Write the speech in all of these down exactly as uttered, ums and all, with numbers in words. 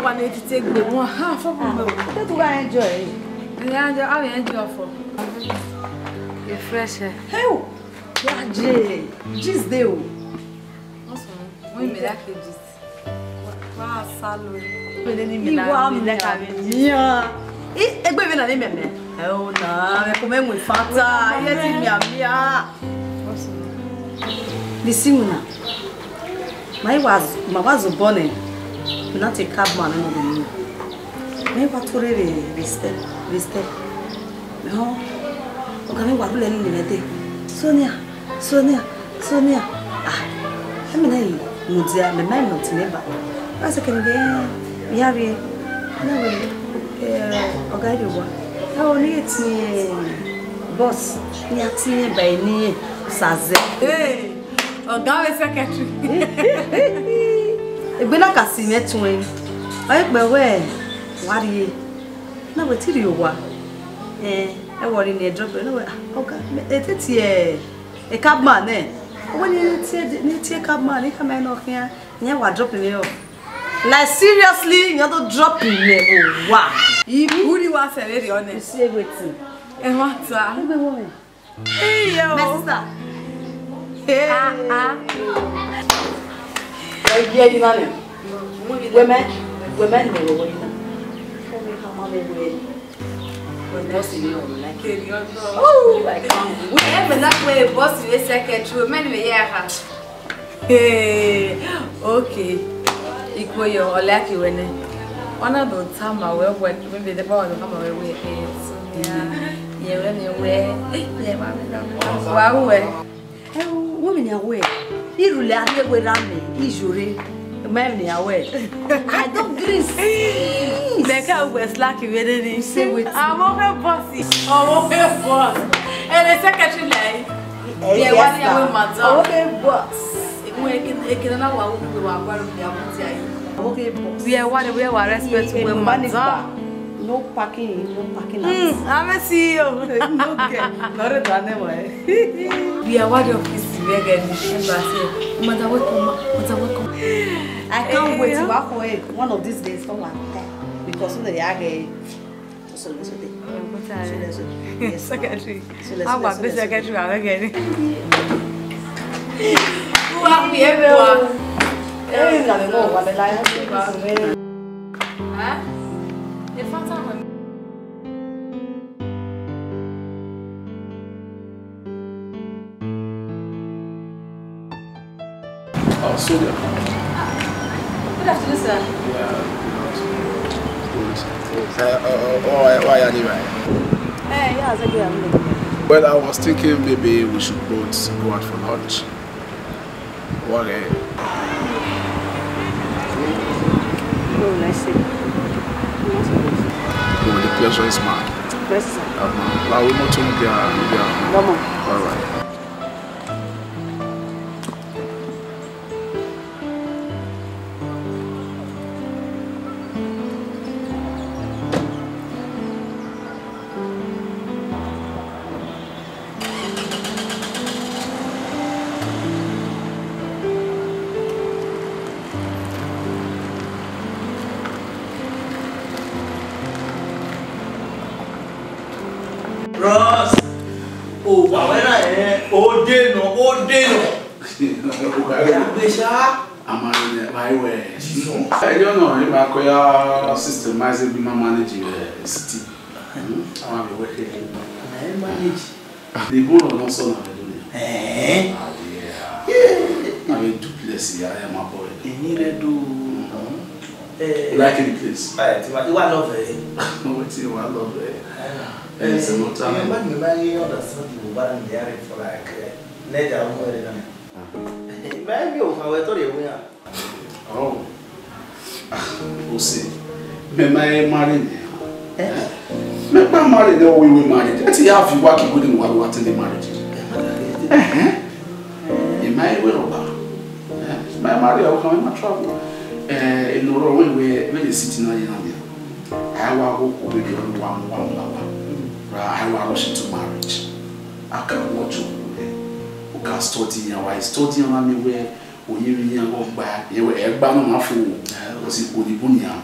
Wa ne titi egbe wọn ha fọ fọ mẹ o. Te tu gha enjoy. Enjoy, I will enjoy for. Refresh. Hey, ya je. Gist dey o. What's wrong? When me like this. Wa salo. Iwa mia. I egbe vbe na ni mẹmẹ. Ẹ o na, mẹ ko mẹ mu Fanta, iye ti mia mia. Listen una. Ma i wa, ma wa zobọ nẹ. Na te cabman nọ ni. Mẹ wa to rre vbe, vbe step, vbe step. Mẹ họn, ọga mwẹ wa rhulẹ lele mwẹ dee. Sonia, Sonia, Sonia. Ah, ẹmwẹ na i mudia, mẹ ma nọ tine ba. Wa sẹ kẹrẹ gẹ, ya rrie. Na wẹ, eh, ọga rrie owa. Ẹ o, ne I ghe tie bus, ne I gha tie ba eni Osaze. Hey, ọga vbe secretary. Egbe na ka si mwẹ tuẹn. Ọ ye kpẹ wẹ, wa rrie. Na wẹ te I rrie owa. Eh, ẹ wọ rrie ne I drop, na wẹ, ah, ọga, mẹ, e te tie, eh, cabman nẹ. Ọ wẹ ne I tie, ne I tie cabman, ne I khama nọ khian, ne I wa drop mwẹ off. Like, seriously, you don drop mwẹ vbe owa. I uni wa sẹ vberriọ nẹ. You say wetin? Ẹ ma ta. Egbe wọ mẹ. Hey, yo. My sister. Hey. Ah, ah. Ẹ yẹ yín náà nẹ. Wẹ mẹ, wẹ mẹ nẹ wẹ yín náà. Wẹ mẹ sì ní ọ̀rọ̀ náà. Oh, I can't wait. Ẹ mẹ náà wẹ boss vbe secretary, wẹ mẹ ni vbe yẹ ha. Hey, okay. Ikpo yo, ọ like wẹ nẹ. Ọ na do tama wẹ wẹ, maybe the power do tama wẹ wẹ, eh, Sonia, yẹ wẹ nẹ wẹ, eh, yẹ ma mi na. Wa wẹ. Ẹ, wẹ mi na wẹ, I rhulẹ arre wẹ ra mẹ, I yore. Ma mi na wẹ. I don't gree. Mẹ ka wẹ slack vbe nene. Say wetin? Ọmọ khe boss. Ọmọ khe boss. Ẹ, the secretary like. Yes, yeah, wa ni sir. Wẹ madam. Ọmọ khe boss. Emu eke, eke na wa wo wa wa ya muti ayi. Ọmọ khe boss. Wẹ wa ni, wẹ wa respect wẹ madam. No parking, no parking. Hmm, I'm a C E O. No get. No re ta ne wa. We are one of this reggae in December. Say, mother welcome, mother welcome. I can't wait. Eh, wa kho e. One of these days, come and tell. Because we are gay. So let's do it. So let's do it. Yes, ma'am. Secretary. So let's, awa let's, be let's secretary, awa gay. Who are we ever? Eh, na me mo wa be la ya. Huh? The Fanta one. Oh, Sonia. Good afternoon, sir. Yeah, good afternoon. Uh, uh, uh, oh, why, why are you here? Eh, yeah, I said, yeah, I'm here. Well, I was thinking maybe we should both go out for lunch. What, eh? Oh, I see. Oh, the pleasure is mine. Yes, sir. Um, I will not only be a, be a, come on. All right. Bros, o wa wẹ na ẹ, o de nọ, o de nọ. O ka ya gbe sha. Ama ne wa wẹ. Jesus. Ẹ jọ nọ, ẹ ma ko ya systemize bi ma manage, eh, city. Hmm, ama bi wẹ ke. Na ẹ manage. The whole of London na vbe do nia. Eh? Ah, yeah. Yeah. I mean, duplex here, I am a boy. Eni rre do. Mm-hmm. Eh, you like the place? Eh, ti wa, you are love, eh? No, wetin you are love, eh? Eh, it's a motor. Eh, man, you buy, you understand, you buy me there for, like, eh, later, I'm going to. Maybe you can wait till you win. Oh. Ah, o se. Mẹ ma he marry nẹ. Eh? Mẹ ma marry nẹ, ọ wẹ I wẹ married. Ẹ ti ya fi wa ki wedding wa, wa attend the marriage. Eh, eh. Ẹ ma he wẹ rọba. Eh, ma marry, I will come, ma travel. Eh, eno rrọọ wẹ, wẹ, wẹ the city na ye na nia. A wa go ku baby, ọ wa mu, wa mu la wa. Ra, a wa rush into marriage. A ka watch you, eh. U ka study yan, wa study yan na mi wẹ, Oyin vbe iran ọgba, ẹgbẹe na ma fo, ọ si kpo ni bu nian.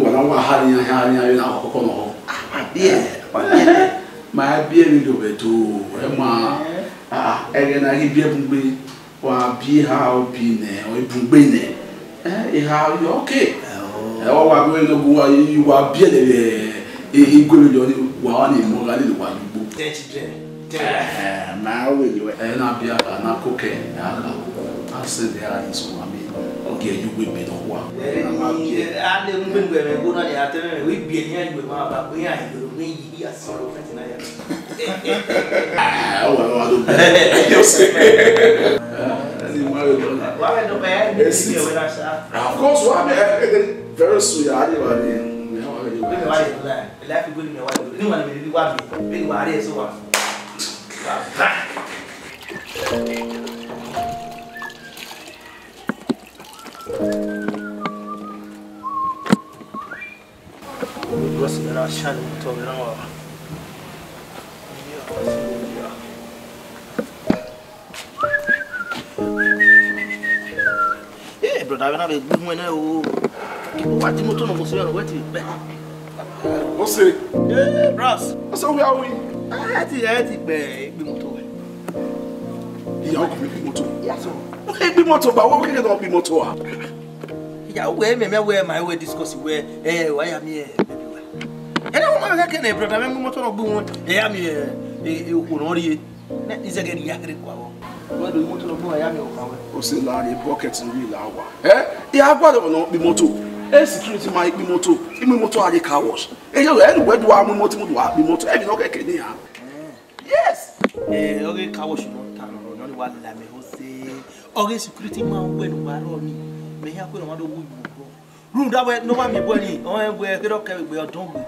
wa na wa ha iran, ha iran vbe na kọkọ nọ. Ah, ma biẹ, ma biẹ. Ma biẹ vbe do vbe do, ẹ ma, ah, ẹghẹ ne a ghi biẹ bun gbe, wa biẹ eha obi nẹ, ọ i bun gbe nẹ. Eh, eha, okay. Ẹ, ọ wa biẹ ne wa, wa biẹ lẹ vbe, e, igue vbe yọ ni, wa wa ni mọ gha lele wa ye ugbo. Ten children. Eh, ma wẹ yọ. Ẹ na biẹ a na koko, a la, a sẹ vbe a ni sọ ma mi, ọ gie ye ugbo ebe nọ wa. Ẹ na ma biẹ. A le mu gbe gbe ẹmwẹ gbo na ni a te mwẹ, wẹ biẹ ni a ye ma ba, wẹ a ye ro, wẹ yi, a sọ ro fẹtin na ya. Ah, well, I don't know. You see? Ni ma wẹ dọ na. Wa wẹ dọ bẹ, ni Yes, biẹ wẹ na sa. Of course, wa mi, eh, eh, very soon, ya, I didn't want to. Wẹ mi wa ye la. Life good mi wa ye. Ni wa ni mi wa mi. Wẹ wa re so wa. Wa back. Bro, si na shine motor vbe na wa. Eh, brother, vbe na vbe gbe ihun nẹ o. Wa di motor nọ, mo se vbe wẹ ti gbe. Ose. Eh, bros. Ose, where are we? Eh, ti, eh, ti gbe, gbe motor wẹ. Iya, o kò fi gbe motor. Yes, sir. O kò gbe motor, ba wo kò gbe motor a. Iya, wẹ mẹ, mẹ wẹ ma wẹ discuss wẹ, eh, wa ya mi, eh, baby wẹ. Ẹ na wo ma kẹ kẹ nẹ, brother, mẹ mu motor nọ gbe wọn. Eh, ya mi, eh, eh, eh, okhuo nọ rrie. Nẹ, izẹgẹ ne I ya kherhe kua vbọ. Wẹ do imoto nọ gbe uwa ya miẹn ọkpa wẹ. Ose la rhie bucket ne u rhie la owa. Eh? I gha gualọ nọ kpe imoto. E security ma i kpe imoto. I mu imoto a rrie car wash. Erriọ ẹre ne uwẹ do a mu imoto, mu do a kpe imoto. Emwi ne ọ khẹke ne iran. Yes. Eh, ọghe car wash nọ ta nọ, nọ ni wa la mẹ ho se. Ọghe security ma wẹ ne uwa rrọọ ni. Mẹ hia kue ne ọ ma do wu yu obọ. Rhunmwuda wẹ ne ọ wa miẹn obọ ni, ọ rẹn wẹ kherhe ọ kẹ vbe egbe ọdọn gbe.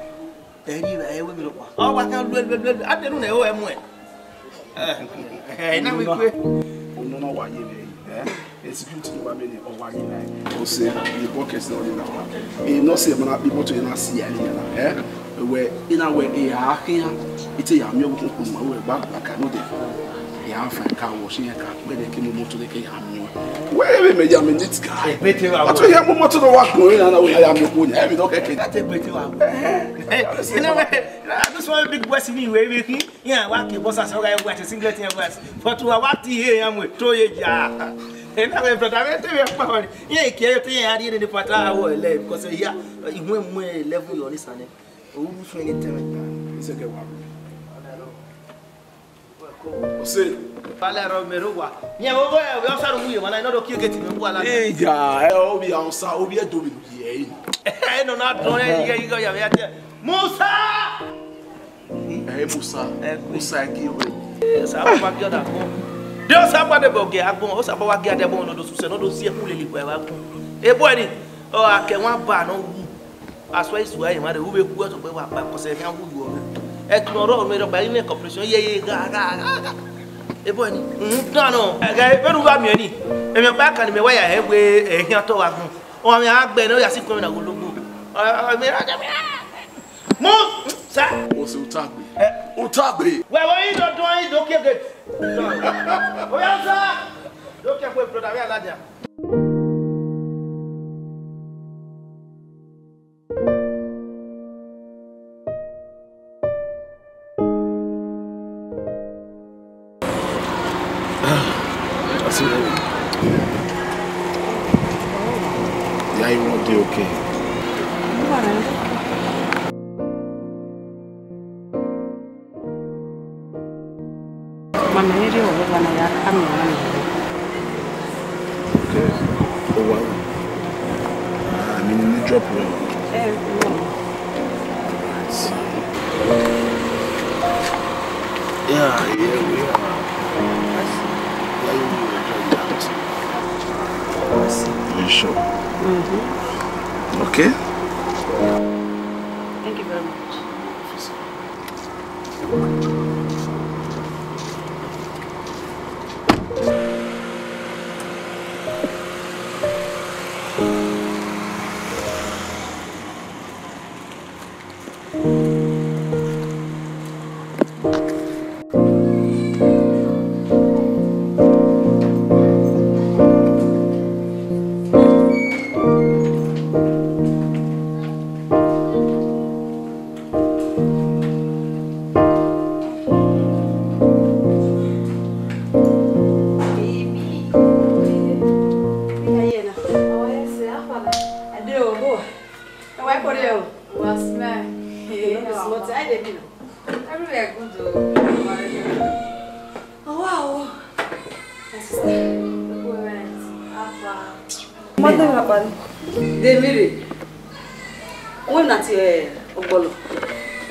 Ẹ rhie evbare, ẹ wẹ emwi rhọkpa. Ọ wa khian luẹ, luẹ, luẹ, luẹ. A denu ne ẹ ho ẹmwẹ. Ẹ, ẹ, ẹ, ẹ na wẹ ikue. Unu na wa ye vbe, eh? Security ne wa mẹ ni, ọ wa ye na. Ose, ye bucket nọ ni na wa. E nọ si ẹmwẹ na kpe imoto, e na si ẹre na, eh? Wẹ, e na wẹ, e a khian, e te ya miẹn ọvbokhan kpunu ma wẹ gba gba ka nodẹ. Ya fa car wash, ya ka kpẹdẹ ke mu imoto ne ke ya miẹn. Wẹ vbe mẹ ya mẹ neat guy. Egbe te wa. Ọtọ ya mu imoto ne wa gbọn na, na wẹ ya miẹn okhuo yan, emwi ne ọ khẹke. That egbe te wa. Eh, you know, this one big boys in the way, we think. Yeah, wa ke boss as oga wa te singlet yan boys. But wa wa ti he ya mu to ye ja. E na wẹ brother, we te we pa wa. Ye ke te ya ri ni pata wo le, because ya, ihun mu eleven yo ni sane. O ru so ni tẹmwẹ. Ise ke wa. Ose. Vale ro mẹ rre owa. Yẹn vbe ọghe ọsa ru ye, wa na nọ do kie gate mẹ wa la. Iya, ẹ, ovbi a osa, ovbi Ẹdo vbe nu ye ẹre. Ẹ nọ na dọn ẹ, ighe, ighe, ya vbe ya tie. Musa! Ẹ, Musa. Ẹ, Musa, ẹ gie wẹ. Ẹ, sa, papa, bi ọda kọ. De Osanobua deba ọ gie agbọn, Osanobua wa gie adeba ne ọ do suse, ne ọ do si ẹkhu lele ikhuo vbe agbọn. Ebo ẹre, ọ gha ke ẹmwẹ aba ne ọ wu. Asua isu a emwa rre, u vbe ku ẹsọkpẹ wa kpa, cause ẹmwẹ a wu yọ. Ẹtu ne ọ rrọọ ne erọkpa, I mwẹ cooperation, ye, ye, gha, gha, gha, gha. Ebo ẹre, uhunmwu dan nọ. Ẹghẹ, vbene u wa miẹn ni, emwi ọkpa kan ne imẹ wa ya hẹ wẹ, ẹhian otọ vbe agbọn. Ọ mwẹ a gbe ne ọ ya si ikun ẹmwẹ na gho logbo. Ọ, ọ, mẹ, mẹ, mẹ. Mu, sa. O se u ta gbe. Eh. U ta gbe. Wẹ, wẹ, I do do, I do kie gate. Oya, sa. Do kie gate, brother, where I like there. I see. Yeah, you won't be okay. Mama, eri ọvọ na ya ka mi ọmọ mi. Okay. Oh, wow. Ah, I mean, you drop well. Eh, no. Alright. Yeah, yeah, we are. Yeah, you will enjoy that. You sure? Mm-hmm. Okay. Thank you very much. Everywhere good o. Oh, wow. My sister. How far? Mother, how far? Demire. Wẹ na tie ọgbọlọ.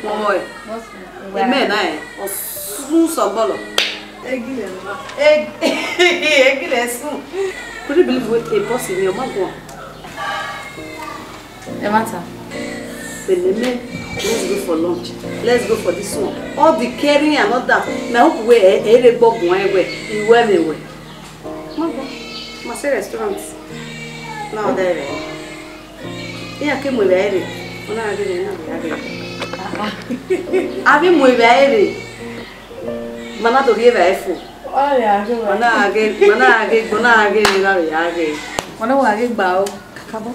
Mọmọ ẹ. Imẹ na ẹ, ọ sun sẹ ọgbọlọ. Egile ma. Egile sun. Could you believe what a boss in your mouth? Ẹ ma ta. Pẹlẹmẹ, let's go for lunch. Let's go for this one. All the caring and all that. Na hope we ẹ ẹ rẹ gbọgbọn ẹ wẹ, iwẹ mẹ wẹ. Ma gbọ. Ma se restaurant. Na order rẹ. Iran ke mu evbare rre, ọ na gha ghe ne a na vbe gha ghe. A vbe mu evbare rre, ma na do rhie evbare fo. Ma na gha ghe, ma na gha ghe, ma na gha ghe ne a vbe gha ghe. Ọ na wa ghe gba o, kakabọ.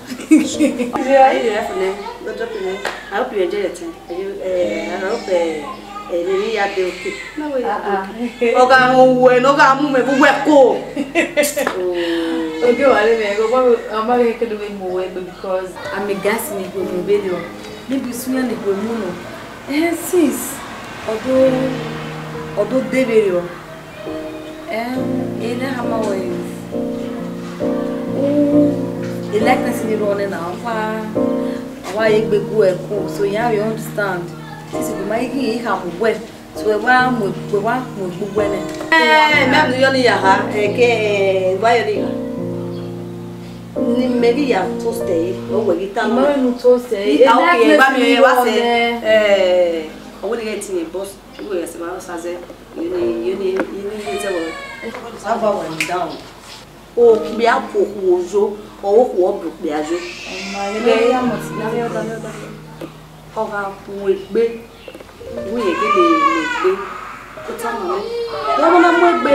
Ayi rẹ fo nẹ, do drop nẹ. I hope you enjoy your time. Are you, eh, I hope, eh, eh, ne ya de okay. No way, ya de okay. Ọ gha mu uwẹ, ne ọ gha mu mẹ vbe uwẹ ko. Oh. Oge wa re mẹ, ọ ma, ọ ma ghe ke do vbe mu uwẹ gbe because I'm a gas ni gbe mu vbe rọ. Ni bi su yan ni gbe mu no. Eh, since, although, although de vbe rọ. Em, ene hama wẹ. U, e like person ni rọ nẹ na, ọ wa, ọ wa ye gbe gu ẹko, so ya we understand. This is my, he, he have well. So we wa mu, we wa mu gbogbo ẹnẹ. Eh, mẹ nu yọ ni ya ha, eh, ke, eh, wa yọ ni ha. Ni mẹ ghi ya toast ẹ, ọ wẹ ghi ta nọ. Mẹ nu toast ẹ. I, ah, okay, ba mi wa sẹ. Eh, ọ wẹ ni get in boss. Iwe ya se ma sa zẹ. Yeni, yeni, yeni ye zẹ wẹ. Sa ba wẹ down. Okpia khuo khuo yo, ọ khuo ọ bu okpia yo. Ọ ma ye. Ọ gha mu egbe, wẹ irẹn gele mu egbe. Ọ tama mwẹ, de ọmọ na mu egbe,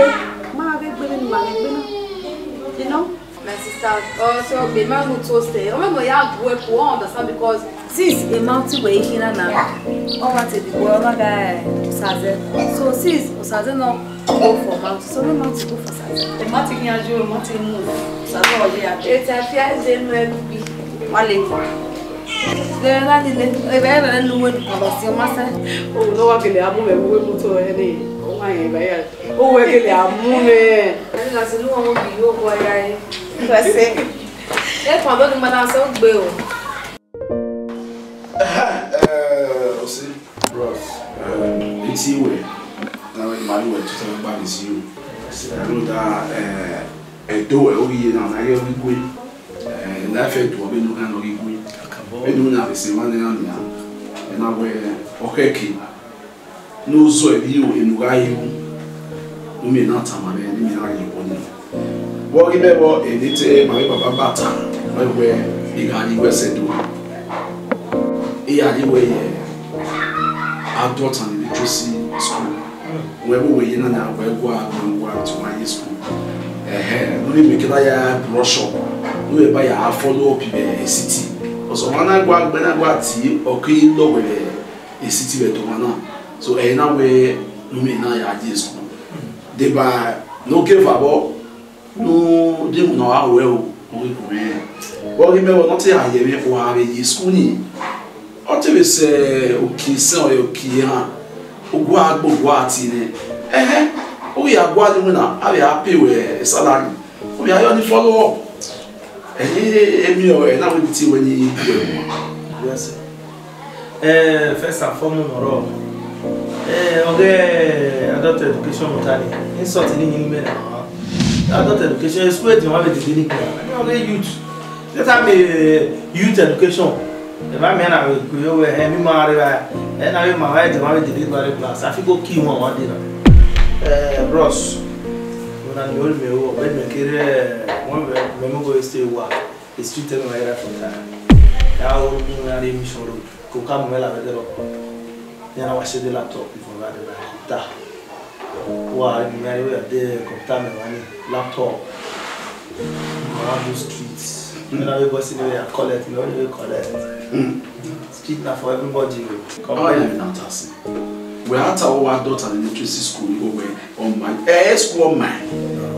ma gha ghe egbe vbene ima ghe egbe na. You know? My sister, ọ sẹ ọgbe, ma mu toast ẹ. Ọ ma nọ ya bu ẹko, I understand because since a mountain wẹ ikhin na na, ọ wa te diguẹ, ọ ma gha Osaze. So since Osaze no go for mountain, so no mountain go for Osaze. Ẹ ma ti khian ju, ẹ ma ti mu. Osaze ọ ye a. Eta fia ze nu ẹgbi. Wa le. Ze na ni le. Ebe ebe ne nu we du kọlọ si ọ ma sẹ. O no wa gele a mu mẹ we mu to ẹre ni. Ọ ma yẹn ba ya. O wẹ gele a mu mẹ. Ẹni na si nu wọn bi yo ko ya e. Kẹsẹ. E pa do ni ma na so gbe o. Eh, o si, bros. Eh, iti we. Na we ma we tutu gba ni si o. Rhunmwuda, eh, Ẹdo ẹre ọ ghi ye na, na ghe ọ ghi gue. Eh, life Ẹdo ọ vbene u gha ne ọ ghi gue. Vbene u na vbe sẹ emwa ne iran nian, ẹ na wẹ ọ khẹke ne u zọ emwi iro ne u gha ru, ne u miẹn na tama mwẹ, ne I miẹn na rhie obọ nii. Vbe ọ ghi mwẹ vbọ, eni te ma vbe baba ba ta, wẹ wẹ I gha rrie wẹ sẹ Ẹdo. I gha rrie wẹ ye Adults and Literacy School. Wẹ vbe wẹ ye na, na wẹ gua gua gua to my school. Ẹhẹ, ne u miẹn kẹ na ya brush up, ne u ba ya follow up vbe city. Ọsọ ọmwa na gua gbe na gua tie, ọ ke lọ wẹ vbe city vbe ẹdẹ ọmwa na. So, ẹre na wẹ ne u miẹn na ya ye school. Deba ne ọ ke vabọ, ne u de mu ne ọ gha ruẹ o, ọ ghi ku mwẹ. Vbe ọ ghi mẹ vbọ ne ọ te gha ye mwẹ, wa vbe ye school nii. Ọ te vbe sẹ oki sẹ ọre oki ehan, ogua gbe ogua tie nẹ. Ẹhẹn, u ya gua ni winna, a vbe a pay wẹ salary. U ya yọ ni follow up. Ẹhẹn, emi ọre na wẹ bi tie wẹ ni. Yes, sir. Eh, first and foremost, ọrọ, eh, ọghe adult education mota ni, insult ni hin mẹ na. Adult education, school ediọn wa vbe dede ni kpẹn. Ọghe youth, let am be youth education. Eva mẹ na vbe kue owẹ, eh, mi ma rre ba, eh, na vbe ma wa ediọn wa vbe dede gba rre class. I fit go kill one one day na. Eh, bros, una ni hold me o, but me kere, eh, one of the, me mo go stay wa. The street tell me my life for time. Ya o mi na re mission road. Ko ka mu la bedero. Ya na wa share the laptop for that, the ta. Wa mi na re the computer me wani laptop. I wan do street. Me na we boss me ya collect, me only we collect. Street na for everybody o. Come on. Wẹ a ta wẹ wa Adults and Literacy School ni wẹ ọma, eh, school ọma.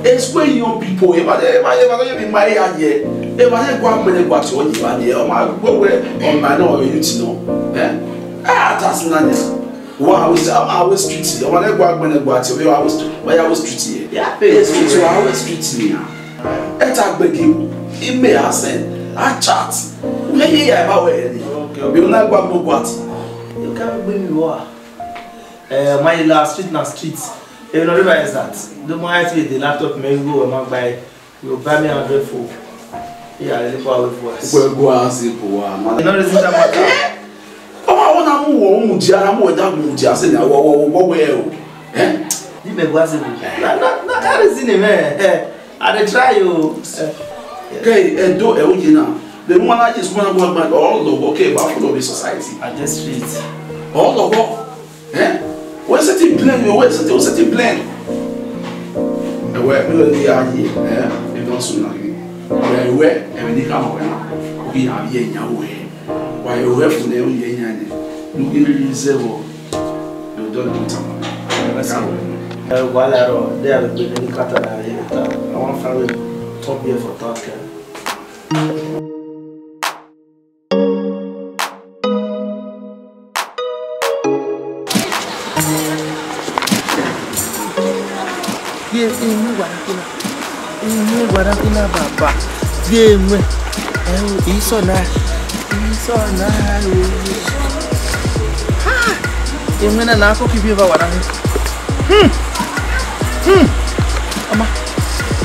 Eh, school young people, eva, eva, eva, eva, eva, ma ya ye. Eva, ne gua gbele gua ti ọ yi ba ni, ọma, wẹ, wẹ, ọma na, ọ youth nọ. Eh? Eh, a ta si na ni. Wa, we say, a we street, ọma ne gua gbele gua ti, wa we street, wa ya we street ye. Yeah, eh, street, wa we street ni ya. Eh, ta gbegi, ime a send, a chat. We ye ya ba we ni. Okay, okay. Bi na gua gbele gua ti. You can't bring me wa. Eh, my last street na street. If you don't realize that, the more I see the laptop, me go and buy, you buy me hundred for. Yeah, I live away for us. Well, go and see for one. You know, this is a matter. Ọmọ àwọn náà mú wọ ohun jẹ ara mú ẹja mú jẹ àṣẹ ní àwọ ọwọ ọwọ wẹ o. Eh? This me go ask you. Na na na carry sin him eh. Eh, I dey try you. Eh. Kẹ Ẹdo ẹ o yẹ na. The woman I just wanna go back all the work about for the society. I just street. All the work. Eh? Wẹ sẹtin blend, wẹ sẹtin, wẹ sẹtin blend. Ẹwẹ, mi lọ di aye, eh, e don sun na gidi. Ẹwẹ, ẹwẹ, ẹmwẹ ni ka mọ wẹ na. Obi aye nya wẹ. Wa ye wẹ fun ne u ye nya ne. Nu gidi ri zẹ vbọ. Do do ni tama. Ẹ, wala ro, de a be gbe ni kata na ye ta. I wan find way to be for talk. Ye, eh, mu wara kina. Eh, mu wara kina, baba. Ye, mu. Eh, isọ na. Isọ na, eh. Ha! Ye, mu na, na ko ki bi ba wara ni. Hmm. Hmm. Ama.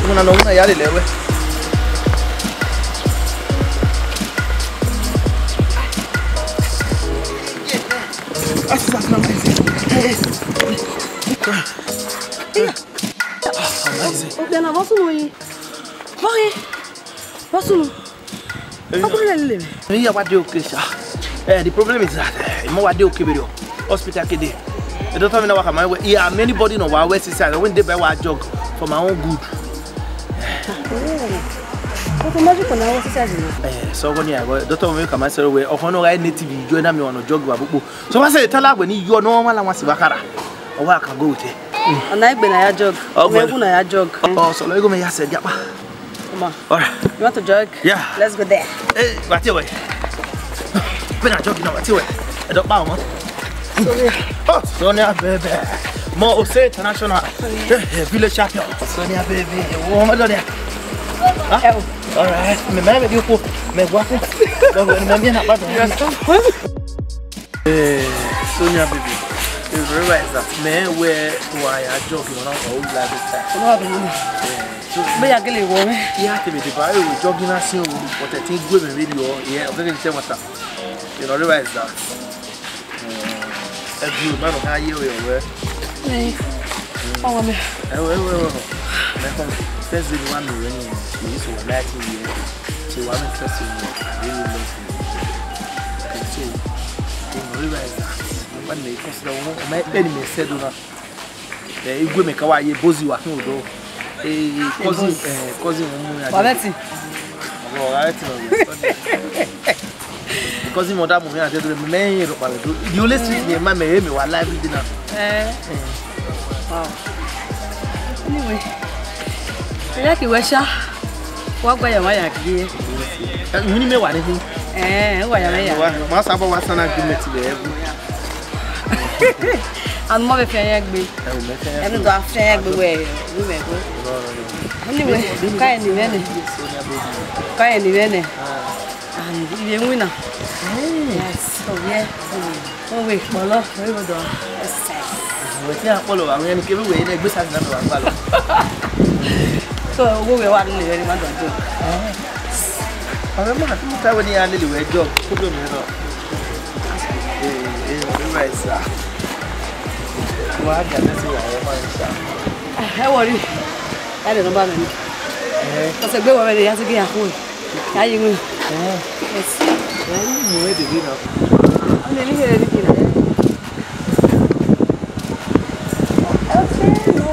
Mu na no na ya le lewe. Obiana, vbọ sunu yi? Vbọ ghi? Vbọ sunu? Ọ kuru lele lele. Yeah, wa dey okay, sha. Eh, the problem is that, eh, mo wa dey okay very well. Hospital kede. The doctor mi na wa kama we. Yeah, anybody no wa we exercise. When dey by wa jog for my own good. But imagine for now exercise. Eh, so when yeah, doctor mi kama say we. Ọkọ no guy native join na mi wa no jog wa gbogbo. So wa say tell her when you no ma la wa si wa kara. Or I can go with her. Ọna egbe na ya jog. Ọgbẹn. Mẹ wu na ya jog. Oh, so lo go me ya se diapa. Come on. All right. You want to jog? Yeah. Let's go there. Hey, what you way? Been a jogging now, what you way? I don't bow, man. Sorry. Oh, Sonia, baby. Mo Ose International. Sorry. Eh, eh, village champion. Sonia, baby. Oh, my God, yeah. Huh? Oh. All right. Me, me, me, you go. Me, walk. Don't go, me, me, not bad. Yes, sir. Eh, Sonia, baby. Remember is that, man, where why I jog him on all life this time. Ọlọ́run àbẹ̀wò ni. So, bẹ́ẹ̀ yà gẹ́lẹ́ ìwọ rẹ. He had to be the bar with jogging as you, but I think women really are, yeah, I'm going to tell what. You know, remember is that. Ẹ bí o, báwo ká yé o yọ̀ wẹ́? Ẹ, ọmọ mi. Ẹ wẹ́, ẹ wẹ́, ẹ wẹ́. Ẹ kọ́, first day ni wàá mi rẹ ni, èyí sọ wà láti yẹ. So wàá mi first day ni, I really love you. Okay, so, you know, remember is that. Wọ́n ní consider wọn, ọmọ ẹgbẹ́ ni mi ṣẹ́ dọ́nà. Ẹ, igwe mi ka wa ye bozi wa fún ọdọ. Ẹ, cousin, ẹ, cousin wọn mú mi. Wà bẹ́ẹ̀ tì. Ọ̀rọ̀ ọ̀rọ̀ ẹ̀ tì lọ rẹ̀. Cousin mi ọ̀dà mú mi àti ẹ̀dùn mi mẹ́yìn rọ̀ pàlẹ́ tó. The only street mi ẹ̀ máa mẹ̀rẹ̀ mi wà live dì náà. Ẹ. Wow. Anyway, ẹ yẹ kí wẹ ṣá. Wọ́n gbọ́ yàrá yà kí ẹ. Ẹ, ìwé ni mẹ́wàá ni fún. Ẹ, ẹ wà yàrá yà. Wọ́n á sábà wá sign agreement rẹ̀ ẹ bú. Anu mọ vbe fian yẹn gbe. Ẹ, u mẹ fian yẹn gbe. Ẹnu do a fian yẹn gbe wẹ, wẹ mẹ gbe. Anyway, ka ẹni mẹ nẹ. Ka ẹni mẹ nẹ. And iye winna. Yes, so yeah. Wẹ kpọlọ, wẹ go do. Yes, sir. Wẹ ti a kpọlọ, àwọn ẹni kebe wẹ ne gbe sa na wa gba lọ. So, wo wẹ wa le ni ma do do. Ọ̀rẹ́ mọ̀ àti mo ta wẹ ni a lè lè wẹ jọ, problem yẹn lọ. Ee, ee, ọ̀rẹ́ wa ẹ̀sà. Wọ́n á jà lẹ́sìn wà ẹ̀ máa ń ṣá. Ẹ wọ rí, ẹ lè nọmba mi. Ọ̀sẹ̀ gbé wọ rẹ̀ lè yá sí kí n yà kú ẹ̀. Yá yìí wí. Ẹ sì. Ẹ ń mú ẹ dèbí náà. Ó lè ní kẹrẹ ní kìlá. Ó sì nù.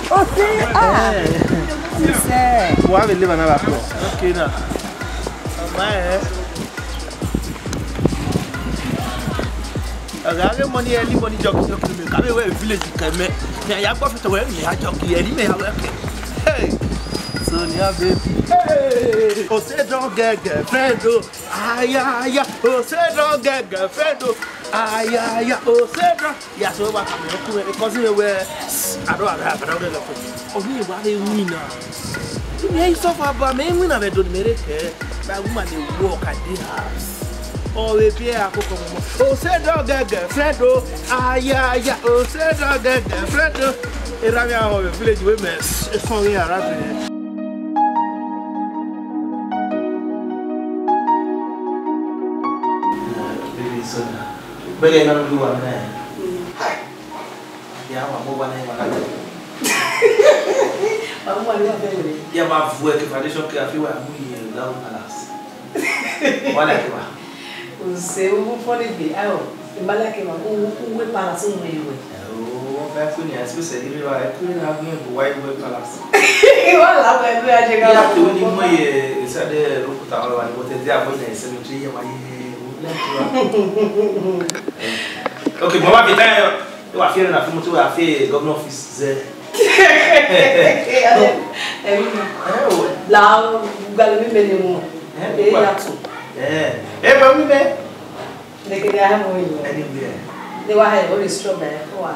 Ó sì, ah. Wọ́n á lè lè bá náà bá pọ̀. Okay now. Ọmọ ẹ̀. Ọ̀gá, ghe money, early money jog, jog me. Ka vbe wẹ village kẹ mẹ. Mẹ ya gbọ fitọ wẹ, mẹ ya jog, ẹri mẹ ya wẹ kẹ. Hey! Sonia baby. Hey! Ose dọn gẹ girlfriend o. Aya, aya. Ose dọn gẹ girlfriend o. Aya, aya. Ose dọn. Ya so wa kame ku me, cousin me wẹ. Ado, ado, ado, ado, ado. Ọni wa re win na. Mẹ i suffer ba, mẹ i winna vbe do ni mẹ rre kẹ. My woman dey work at the house. Ọ vbe biẹ akoko mọmọ. Ose dọn gẹ girlfriend o. Aya, aya, ose dọn gẹ girlfriend o. Erha mwẹ ahọn vbe village wẹ mẹ, esọn ghi a ra vbe. Baby, so now, bẹgẹ na lu wa mẹ. Hi. Ya wa mo wa na wa na. Wa mo wa na bẹgẹ. Ya wa vu ẹkẹ foundation ke a fi wa mu ye Garo Palace. Wa like wa. Ose, u funny be, ayo, I ma like wa, u, u wẹ palace, u wẹ. Oh, very funny, especially if you are a queen, I mean, why you wear palace? Wa la wẹ, wẹ a je ga. Ya to ni mo ye, inside the room, but I want to tell you, I'm going to cemetery, yeah, why you like to. Okay, mo wa fi tell you. Ẹ wa fi ẹre na fi moto, wa fi governor office zẹ. Ẹmí mi. Ẹ o. La gbalẹ mi mẹ ne mu. Ẹ, ẹ, ya tu. Ẹ, ẹ bẹ mi mẹ. Neke ni a mu yi. Anywhere. Ni wa he, o le strong ẹ, o wa.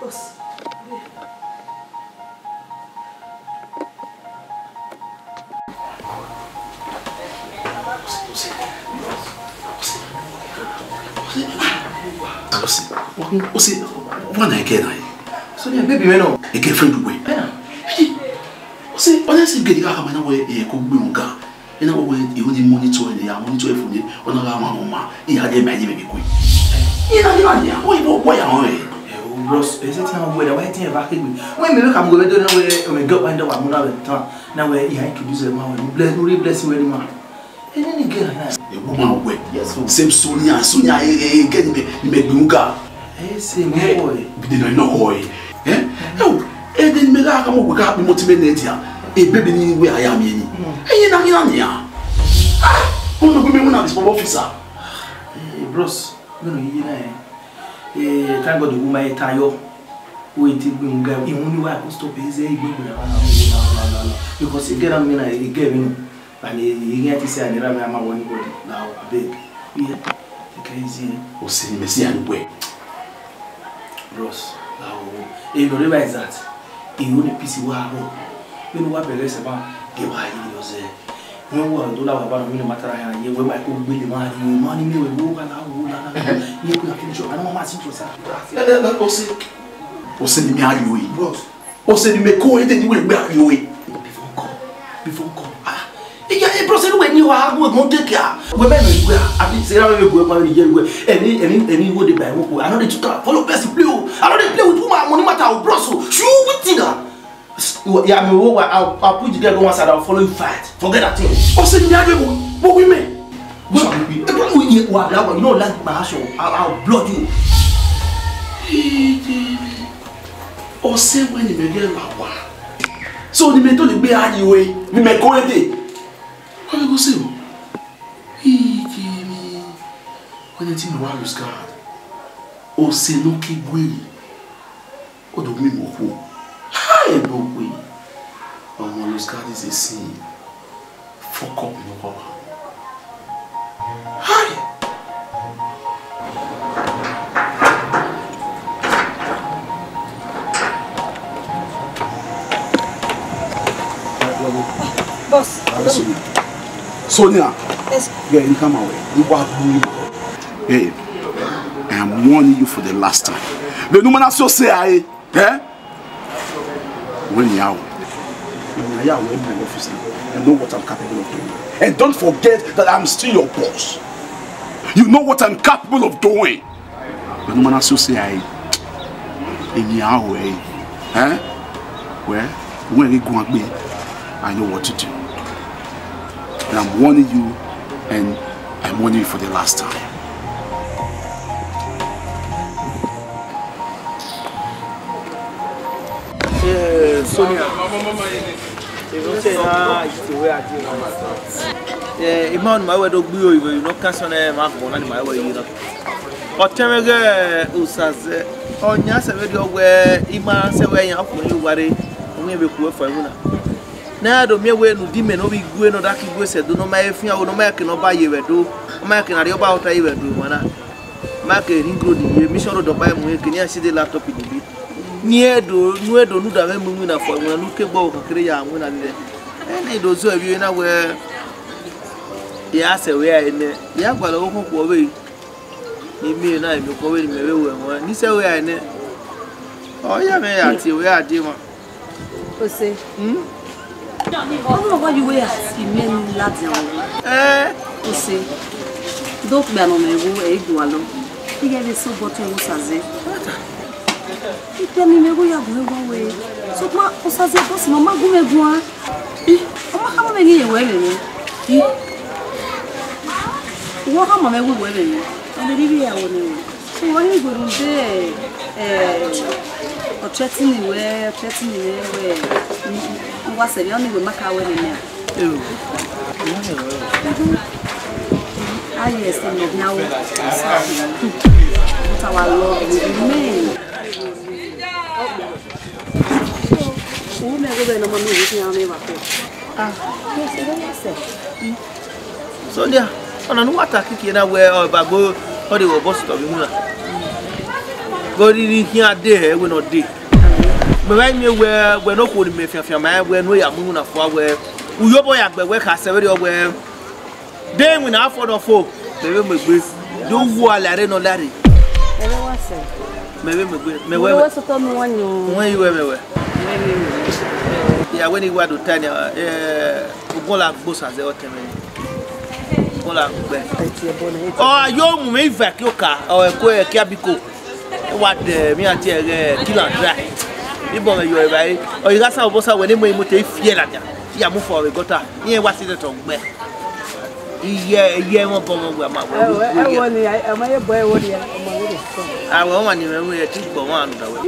Boss. Alosi, o si, wa na eke na ye. So ni baby me no. Eke friend we. O si, honestly, get the guy come na we e ko gbe un ga. Ena wẹ, wẹ, I only monitor ẹre, I monitor ẹre for me. Ọna gha ma ma, I had them by him be quick. I na, I na, I na, oh, you know, why am I? Eh, oh, bros, ẹ sẹ ti àwọn wẹdẹ, why ti ẹ bá kégbè? Wọ́n mi ló kà mú wẹ́dẹ́ náà wẹ́, ọmọ ẹgbẹ́ ọ̀pá ẹ̀dá wà múná rẹ̀ tán. Náà wẹ́, ìyá introduce ẹ̀ máa wẹ̀, bless, lórí bless wẹ́ ni ma. Ẹ ní ní gẹ̀rẹ́ náà. Ẹ wọ́n máa wẹ̀. Yes, sir. Same Sonia, Sonia, ẹ, ẹ, ẹ, gẹ́ ni mẹ, ni mẹ gbẹ̀rún ga. Ẹ ṣe mú wọ̀ ẹ̀. Bìdè náà iná kọ ẹ̀. Ẹ? Ẹ wò, ẹ dẹni mẹ gha ka mọ wẹ gha kpẹmọ te mẹ nẹ dia. Ebe bi ni wẹ aya mi ni. Ẹ yẹn na mi na nia. Ah! Ọnọ gbẹmẹ wẹ na dispo officer. Eh, bros, mi no yi na ẹ. Eh, thank God, the woman ẹ ta yọ. Wẹ ti gbẹrun ga, ihun ni wa ko stop ẹ zẹ igbe gbẹrun na na na na. Because ẹ gẹrẹ mi na, ẹ gẹrẹ mi no. And he, he get to say, "I never am one body." Now, abeg. Yeah, take it easy. O si ni mesi anu gbe. Bros, now, hey, no, never is that. Iro ni peace wa aro. Vbene uwa bẹghe sẹ ba, ghẹ wa ye yọ zẹ. Wẹ wa do la wa ba no, vbene ma tara ya ye, wẹ wa ko gbele ma ye, ma ni mẹ wẹ wo wa la wo la la. Ye ko ya finish up, I don't want my secret, sir. Eh, eh, eh, Ose. Ose ni mi a yo yi. Bros. Ose ni me ko ede ni we gbe a yo yi. Before come, before come. Ah. Iya, eh, bros, anyway, ni wa go go take care. We be no igwe, abi se ra we go pa ni ye we. Any, any, any wo de ba wo ko. I no dey too follow person play o. I no dey play with woman money matter o, bros o. Shoot with thing, ah. Ya me wo wa, I'll, I'll put the girl go one side, I'll follow you fight. Forget that thing. Ose ni a ye wo, wo women. What shall we be? Eh, bro, you, you are that one. You don't like my action. I'll, I'll blood you. Ose wẹ ni mẹ ghe la wa. So ni mẹ to le gbe a ni we, ni mẹ ko ede. Wa vbe go se o. Iyemi. Wẹ ne ti mẹ wa lose guard. Ose no ke gbe. O do mi mo khuo. Hai, ebo gbe. Ọmọ, lose guard is a sin. Fuck up, no papa. Hi! Boss. Sonia. Sonia. Yes. Yeah, you come away. You walk me. Hey, I am warning you for the last time. The woman I so say I, eh? When you are, when you are in my office now, I know what I'm capable of doing. And don't forget that I'm still your boss. You know what I'm capable of doing. But no man so say I, in your way, eh? Well, when you go and be, I know what to do. And I'm warning you, and I'm warning you for the last time. Eh, Sonia. Even say na ite wẹ a di na. Eh, ima ọnii ma wẹ do gbe iro, you know, cancer na ma gbọn na ni ma wẹ yi na. Ọtẹn mwẹ ghe Osaze, ọ yan sẹ vberriọ wẹ ima sẹ wẹ iran khuẹn ye uwa rre, ọ miẹn vbe khuẹ fo ẹvbo na. Ne a do miẹn wẹ ne udimwẹ ne ọ vbe igue ne ọ da ke igue sẹ do ne ọ ma he fian ro, ne ọ ma he ke ne ọ ba ye vbe Ẹdo, ọ ma he ke ne Arriọba Hotel ye vbe Ẹdo emwa na. Ma ke ring road ye, mission road ọkpa mu eke, ne iran si de laptop debe. Ne iran do, ne iran do nuda mwẹ mu iwinna fo, iwinna ne u ke gbe ọvbokhan kherhe ya winna nẹ. Ẹna do zẹ vbe na wẹ, ya sẹ vbe a nẹ, ya gualọ ọvbokhan okhuo vbe. Ne imẹ na, emwi okhuo vbe ne imẹ vbe ru ẹmwẹ, ne I sẹ vbe a nẹ. Ọ ya mwẹ ya tie vbe a die mwa. Ose. Hmm? Ọmọ wa yu wẹ a si mẹ ni ladian ọmwa. Eh? Ose. Do kpẹ anọ mẹ vbo ẹ i gualọ. Ighẹ vbe so bọtọ Osaze. Ikpẹ ni mẹ vbo ya gu egbe wẹ. Sokpan Osaze, boss, ma ma gu mwẹ guan. Ọ ma khama mwẹ ghi ye wẹ vbe mwẹ. Wẹ ọ khama mwẹ wẹ wẹ vbe mwẹ. Ọ vbe rhie ivbi ya wẹ ne mwẹ. So, wẹ ghi gbe rhunmwuda, eh, ọ threaten wẹ, ọ threaten mwẹ wẹ, mm, mm, wa sẹ vbe ọnii wẹ ma ka wẹ nene a. Ah, yes, no, no. But our Lord will remain. So, who may go there, no, mommy, you can't have me back. Ah, yes, yes, yes. Sonia, ọna ne uwa ta kiki na wẹ ọ ba gbe ọ de wẹ bus stop iwinna. Ghe ọ rhirhi khian de hẹ wẹ ne ọ de. Mẹ wa miẹn wẹ, wẹ ne okhuo ne imẹ fianfian ma wẹ ne u ya mu iwinna fua wẹ. U yo obọ ya gbe wẹ kha sẹ vberriọ wẹ. De iwinna afọ nọ fo, mẹ vbe mu egbe. Do wu a lare nọ lare. Ẹ vbe wa sẹ. Mẹ vbe mu egbe. Mẹ wẹ. Wẹ sotọ nu wa yan. Wẹ i wẹ mẹ wẹ. Wẹ mẹ wẹ. Ya wẹ ne I wa do ta nia, eh, Ogbọn la gbe Osaze ọtẹn mwẹ. Ogbọn la gbe. Ọ, a yo mu mwẹ iva ke oka, ọ, ẹko ẹkia biko. Wa dẹ, mi a tie ẹghẹ kill and dry. Ibọ mwẹ yọ evbare. Ọ, I gha sa obọ sa wẹ ne mu imoto i fiẹ ladian. I ya mu fọ vbe gọta. Iran wa si dẹ tọ gbẹ. Iye, iye, wọn bọ wọn wẹ, ma wẹ. Ẹ wo, ẹ wo ni, ẹ ma ye bọ, ẹ wo ni, ẹ ma wo ni. Awẹ ọmwa ni mwẹ ru, ẹ ti gbọ wọn anu da wẹ.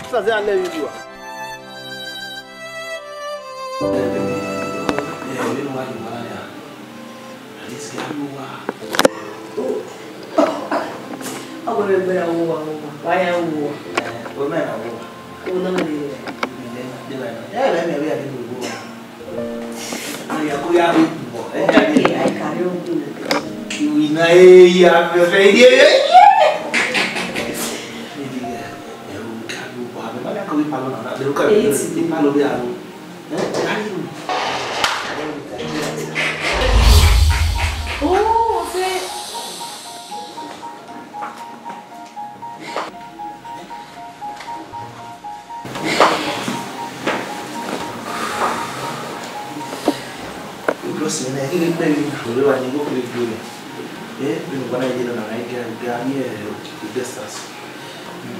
Osaze, I love you. Ọgwẹ mwẹ gbe ya wo wa, wo wa, wa ya wo wa. Wo na ma de. Ya ko ya wo. Okay, I carry on. Iwinna e ya fẹfẹ ye. Eighty. Ipa lo de aro. Eh? Ayo. Oh, okay. Because me, I didn't pay me. So they were going to do it. Eh, we were going to get on an idea, get near the guest house.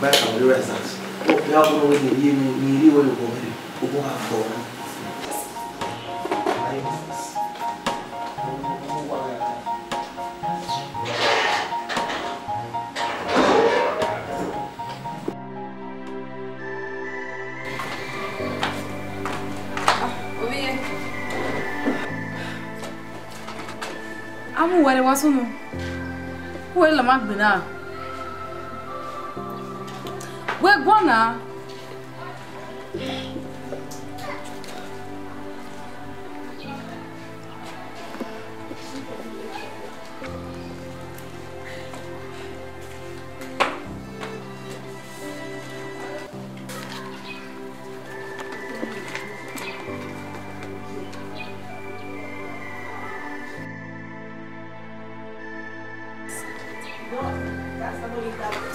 Back and realize that. Oh, we have no way to hear me, me, you will go ahead. We go have fun. A mu uwẹ rre vbe sunu. Uwẹ la ma gbe na. Wẹ guan na.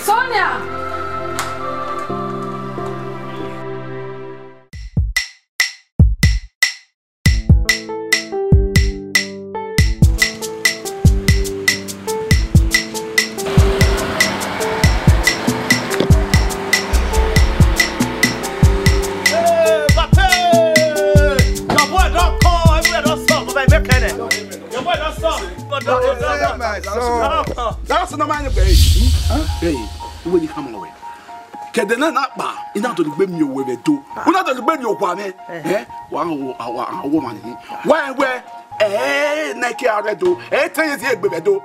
Sonia! Hey, Mbappe! Your boy don come, everywhere don sup, but make kene. Your boy don sup. But don, don, don, don. That's not my name. Hey, where you come away? Kẹdẹ na na kpa, I na dọlegbe miẹn owẹ vbe Ẹdo. U na dọlegbe miẹn owa mwẹ. Eh? Wa wo, wa, wa wo ma ni. Wa wẹ, eh, neke arẹ do. Eh, te ye egbe vbe Ẹdo.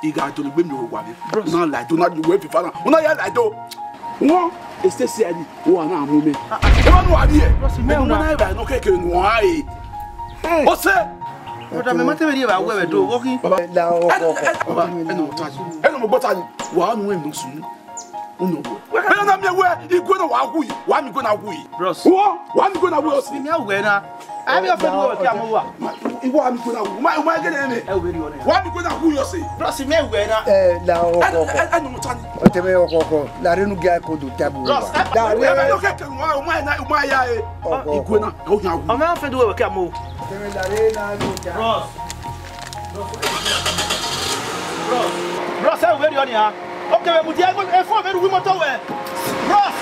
I gha dọlegbe miẹn owa mwẹ. Bros. Na la Ẹdo, na lu wẹ fifa na. U na ya la Ẹdo. Wọ, e sẹ sẹ ni, wa na mu mẹ. Ah, ah. Ẹ ma nu a ri ẹ. Bros, mẹ. Ẹ ma na ba no keke nu a e. Hey. O sẹ. Brother, mẹ ma te vbe ri evba wẹ vbe Ẹdo, okay? Baba, la ọkọ, ọkọ. Ẹ, ẹ, ẹ, ẹ nọ mo gbota ni. Wa nu ẹ nu sunu. Unu ọgua. Ena na miẹn wẹ igue na wa hui, wa miẹn igue na hui. Bros. Wọ, wa miẹn igue na hui ọse. Mi a wẹ na. A mi ọfẹ du wẹ ke a mọ wa. Ma, iwọ wa miẹn igue na hui. Ma, ma gele ne. Ẹ wẹ ri ọnẹ. Wa miẹn igue na hui ọse. Bros, mi a wẹ na. Ẹ, la ọkọ, ọkọ. Ẹ, ẹ, ẹ, nọ mo ta ni. Ọtẹmwẹ ọkọ, ọkọ. La rẹ nu gia ko do tabu. Bros, wa. La rẹ. Ẹ, ẹ, no ke ke wa, o ma na, o ma ya e. Ọkọ, ọkọ. Igue na, o yan hui. Ọmọ ọfẹ du wẹ ke a mọ. Ọtẹmwẹ la rẹ na do ta. Bros. Bros, ẹ wẹ ri ọnẹ a. Okẹ vbe mudia, e fo vbe ru imoto wẹ. Bros.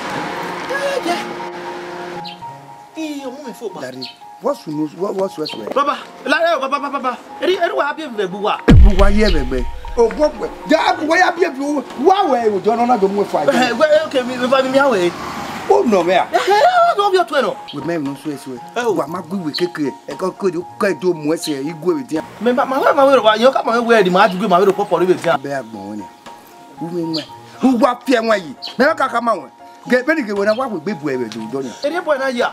Ii, ọmọ mi fo gba. Daddy, what's wrong? What, what's wrong? Baba, la re, baba, baba, baba. Eri, eri wa bie vbe gbu wa. Gbu wa ye vbe gbe. Ogbo gbe. Ja gbu wa ya bie vbe wa we o jo no na do mu fa. Eh, we, okay, mi, mi, mi, mi, awe. O no me a. Eh, eh, no bi otu ẹ nọ. We me no so so. Eh, o. Wa ma gbe iwe keke. E ko ko do ko do mu ẹse igue vbe dia. Me ma, ma, ma, ma, we wa yo ka ma we di ma ju gbe ma we do popo ri vbe dia. Be agbọn wẹ ni. U mi wẹ. U wa fi ẹwẹn yi. Mẹ wa ka khama wẹ. Ghe vbene ghe wẹ na wa wegbe bu ẹvbo do dọ nia. Eri ẹbọ na ya.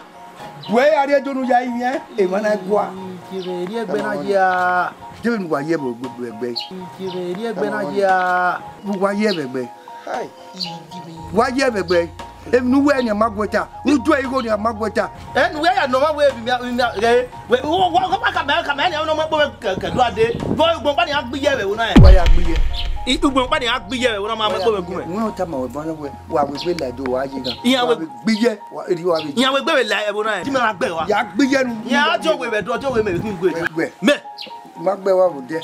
Bu ẹ ya rrie do ne u ya rinmwian, emwa na gua. Eri ẹgbẹ na ya. Deghẹ ne uwa ye vbe egbe. Eri ẹgbẹ na ya. Uwa ye vbe egbe. Hai. Wa ye vbe egbe. Emwi ne uwẹ nian ma guẹta. Udu ẹ igho nian ma guẹta. Ẹ ne uwẹ ya nọ ma wẹ emwi mia, emwi mia, ghẹ. Wẹ, wọ, wọ, wọ, ka mẹ, ka mẹ, ne ọ ma kpọmọ ke, ke do ade. Bọ ugbọn kpa ni a gbe iye vbe ẹvbo na. Wa ya gbe iye. I, ugbọn kpa ni a gbe iye vbe ẹvbo na, ma, ma kpọmọ gu mẹ. Wẹ ọ tama wẹ bọ wẹ, wa wegbe la do wa ye gha. Iran wa wegbe iye. Wa, eri wa wegbe. Iran wegbe vbe la ẹvbo na. Ti ma na gbe wa. Ya gbe iye nu. Ya jọ wẹ vbe do, jọ wẹ mẹ vbe gu. Wẹ. Mẹ. Ma gbe wa vbe odẹ.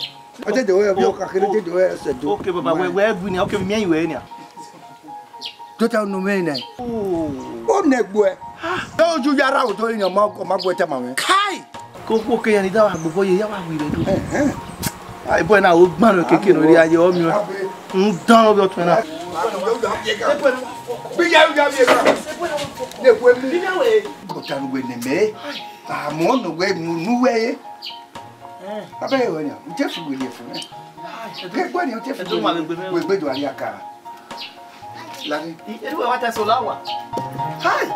Ọ te do wẹ, ọ ka kere te do wẹ, ẹsẹ do. Okay, baba, wẹ, wẹ gui ni, okay, mi ẹn wẹ ni. Tota unu mwẹ nẹ. Oh. O nẹ gbuẹ. Ah. Te oju ya ra oto ni ọmọ, ọmọ gbuẹ tama mwẹ. Kai! Ko kpo ke yan ni da wa gbobọ ye, ya wa wi re do. Ẹhẹn. Ai, boy na, o gban no keke no ri aye o mi. N dan o bi ọtun na. Bi ya, ya bi ga. Ne gbuẹ mi. Bi ya we. Tota unu wẹ ne mẹ. Amọ no wẹ nu, nu wẹ. Abẹ wẹ ni, u te fi wẹ ye fun. Ke gbuẹ ni, u te fi wẹ ye. Wẹ gbe do ari aka. Lari. Eru wa ta so la wa. Hai!